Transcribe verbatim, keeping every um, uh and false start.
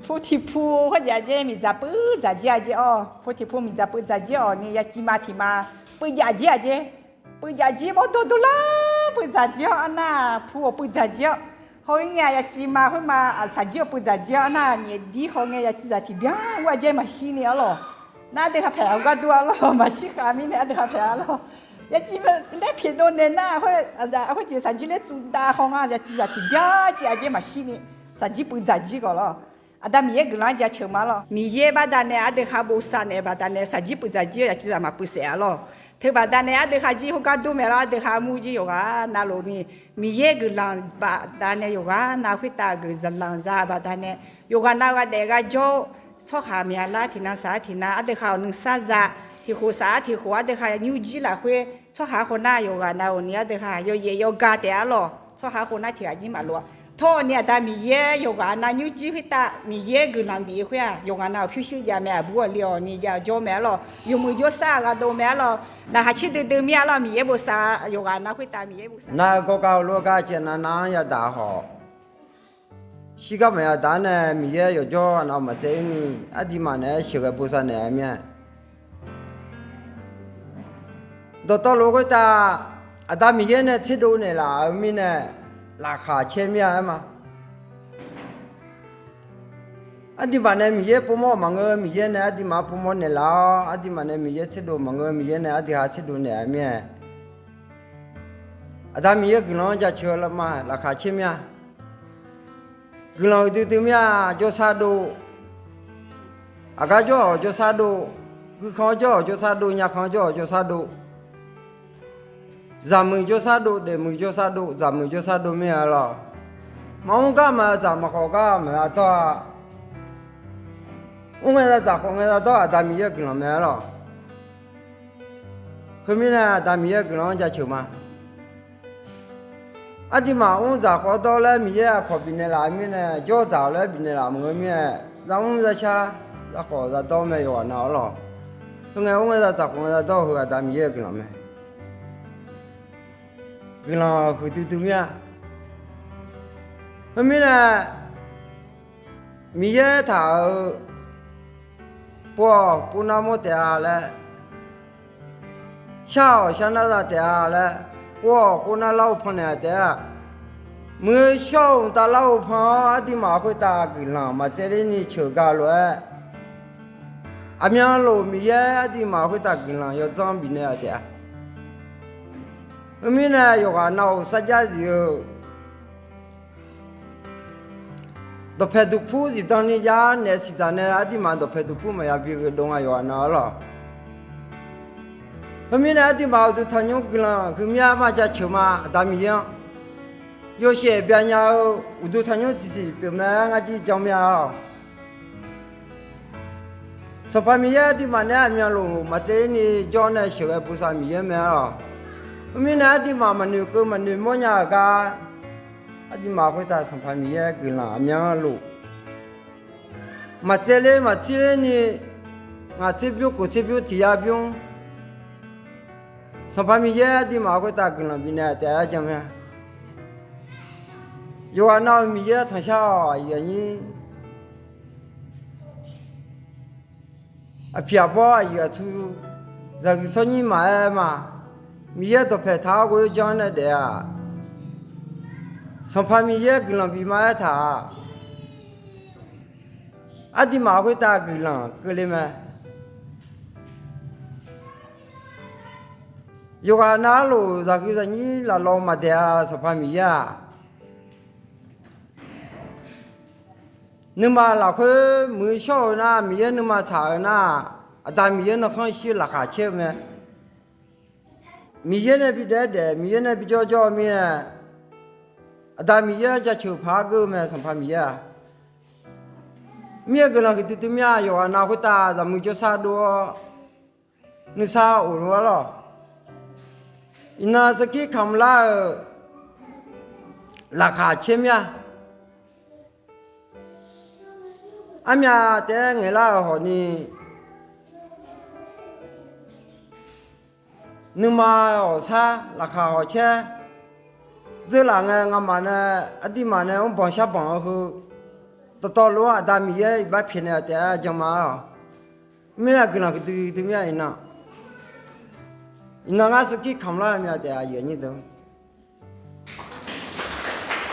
Pu tiqpu khoerjeq-a jeq miqdzaq puiv dzaq jir-a jeq-awr, pu tiqpu miqdzaq puiv dzaq jir-awq ni ya civ ma tiq ma puiv jaf jir-a jeq. Puiv jaf jir mawrdo dovlar puiv dzaq jir-awr arnar, pu-awq puiv dzaq jir-awr, hawr-ir ngae ya civ ma khoer ma, aqsaq jir-awq puiv dzaq jir-awr arnar, nyaef dir haw ngae ya civ dzaq tiqbyan ur-a jeq maqshir ni arlawq. Nar aqdui ha paeq-a heugar dur-a lawr, maqshir khav mirnae aqdui ha paeq-a lawr. Ya civ laer pyeuf dov naeq nar khoer, khoerjeq saqjir laer tsuvdav haw nga ya civ dzaq tiqbyan civ-a jeq maqshir ni, saqjir puiv dzaq jir khawf lawr. Aqda Miqyaer guiqlanq-anr jaceuq ma lawr. Miqyaer baqdanae aqdui ha bosav naeq baqdanae saqjir puiv dzaq jir ya civ dzaq maqpuiv saef-a lawr. Teubaqdanae aqdui ha jir heugar dur maeq lawr, aqdui ha mur jir yawqghaq navluf ni, Miqyaer guiqlanq baqdanae yawqghaq nav khoertav guiqlanq za baqdanae, yawqghaq nav gha daef gha jawr-eu tsawrhaq myav lar tiqnan saq-ar tiqnan aqdui ha-awq nuisar za, tiqkhof saq-ar tiqkhof aqdui ha nymrjir lafkhoer tsawrhaq khawf nar yawqghaq nav-awq ni aqdui ha yawyaef yawga taef-a lawr. Tsawrhaq khawf nar tiq ghaq jir maqlof-a. Tawr-awq ni aqda Miqyaer yawqghaq nav nymrjir khoertav Miqyaer guiqlanq bif-eu khoer-aq, yawqghaq nav-awq pyurshuir jav mae, aqbur aqli-awq ni jav jawr mae-a lawr, yawmuiq jawrsar gha dov mae-a lawr, laqkhaq caerdui dui mir-a lawr, Miqyaer bosav yawqghaq nav khoertav Miqyaer bosav. Nar gawrgar heulof-aer gar caev nav nav-anr yadaq haw-awq. Shirgar maqya daq-ar nae Miqyaer yawqjawr nav maqtsaev-ir ni, aqduimaf naeq-aer sheuqghae bosav naeq-a mir-a. Dawqtawvluf khoertav aqda Miqyaer nae tserdov naeqlaf-euq mirnae laqkhaq caer mir-a aer ma. Aqduimaf nae Miqyaer povmawr-euq maqngeur-eu Miqyaer nae aqduimaf povmawr naeqlaf-awr, aqduimaf nae Miqyaer tserdov maqngeur-eu Miqyaer nae aqdui ha tserdov naeq-a mir-a. Aqda Miqyaer guiqlanq-anr jaceuq-eu ma laqkhaq caer mir-a. Guiqlanq uqdui dui mir-a. Jawrsar dov, aqgar jawr-awq jawrsar dov, guikhanq-anr jawr-awq jawrsar dov, nyakhanq-anr jawr-awq jawrsar dov, zaqmuiq jawrsar dov, daefmuiq jawrsar dov, dzaqmuiq jawrsar dov mir-a lawr. Maqmr gar maqya dzaq, maqkhawf gar maqya dawr-a. Mr ngae ya dzaq, khawf ngae ya dawr-eu aqda Miqyaer guiqlanq mae-a lawr. Khoermirnae aqda Miqyaer guiqlanq-anr jaceuq ma. Aqduimaf mr dzaq khawf dawr laer Miqyaer aqkawq bifnaeq laf-eu mirnae, jawr dzaq-awq laer bifnaeq laf maqngeur mirnae, za mr za shar, za khawf za dawr mae yawqghaq nav-awr lawr. Khoerngae mr ngae za dzaq, khawf ngae za dawr-eu heu aqda Miqyaer-eu guiqlanq mae. Guiqlanq huiqdui dui mir-a. Khoermirnae Miqyaer taq-euq pov-awq pov nar mawr taef-a laer, shar-awq shar nar za taef-a laer, khov-awq khov nar lar-eu pannaeq taef-a. Muiq-eu shawr-eu mqtav lar-eu pan-awr aqduimaf khoertav guiqlanq maqtsaevler ni ceuq ga lof-aer, aqmyanluf Miqyaer aqduimaf khoertav guiqlanq yawdzanr bifnaeq-a taef-a. Khoermirnae yawqghaq nav-euq sarjax zif-eu dawqpae duqpur zifdan ni jav naeq siqdaq nae aqduimaf dawqpae duqpur maqya bi gheudov nga yawqghaq nav-awr lawr. Khoermirnae aqduimaf uqduq tanqnymr guiqlanq huiqmya ma jaceuq ma aqda Miqyaer-anr. Yawshaef byanya-eu uqduq tanqnymr tiqsiq pyeufmae laer ngar jir jan mir-a lawr. Sanqpaq Miqyaer aqduimaf nae aqmyanluf maqtsaevler ni jawr nae sheuqghae bosav Miqyaer mae-a lawr. Khoermirnae aqduimaf maqnoeq keuv maqnoeq mawrnya-euq gar, aqduimaf khoertav Sanqpaq Miqyaer guiqlanq aqmyanluf maqtsaevler maqtsirler ni, ngaq tserbymr khof tserbymr tiq yar bymr, Sanqpaq Miqyaer aqduimaf khoertav guiqlanq bifnaeq taef-aer jan mae-a. Yawqghaq nav-euq Miqyaer tanqshar-awq aqyuif aqnyir. Aqpiq aqbawr aqyuif aqtsu zaqguiq tsawrnyir maqaer ma. Miqyaer dawqpae taq-awr ghoe-eu janr nae daef-a. Sanqpaq Miqyaer guiqlanq bif ma aertaq-a. Aqduimaf khoertav guiqlanq keuvle mae. Yawqghaq nav-awr lof zaqguiq zaqnyir laflawq maqdaeq-a Sanqpaq Miqyaer-aq. Nuima lafkhoer muiq shawr-eu nar Miqyaer nuima tsaq-eu nar, Aqda Miqyaer nuikhanr shir-eu laqkhaq caer-eu mae. Miqyaer nae bidaef-aer daef Miqyaer nae bijawr jawr-eu mirnae, Aqda Miqyaer-anr jaceuq paq-aer geur-eu mae Sanqpaq Miqyaer-aq. Mir-eu guiqlanq huiqdui dui mir-a yawqghaq nav khoertav zaqmuiq jawrsar dov-awr nuisar of lof-aer lawq. Iqnan sarkir kamq lar-euq laqkhaq caer mir-a. Armyav taef-aer ngaeqlar-euq hawq ni, nuima hawq sar laqkhaq hawq caer dzeurlaf ngae ngamaf nae aqduimaf nae mrbanq sharbanq-eu heu dawqtawvluf-anr Aqda Miqyaer iqbax pyaeqnaeq-eu taef-aer jan ma-awq. Mirnae guiqlanq huiqdui dui mir-a iqnan. Iqnan ngar sarkir kamq lar-eu mae taef aqyuif aqnyir deuq.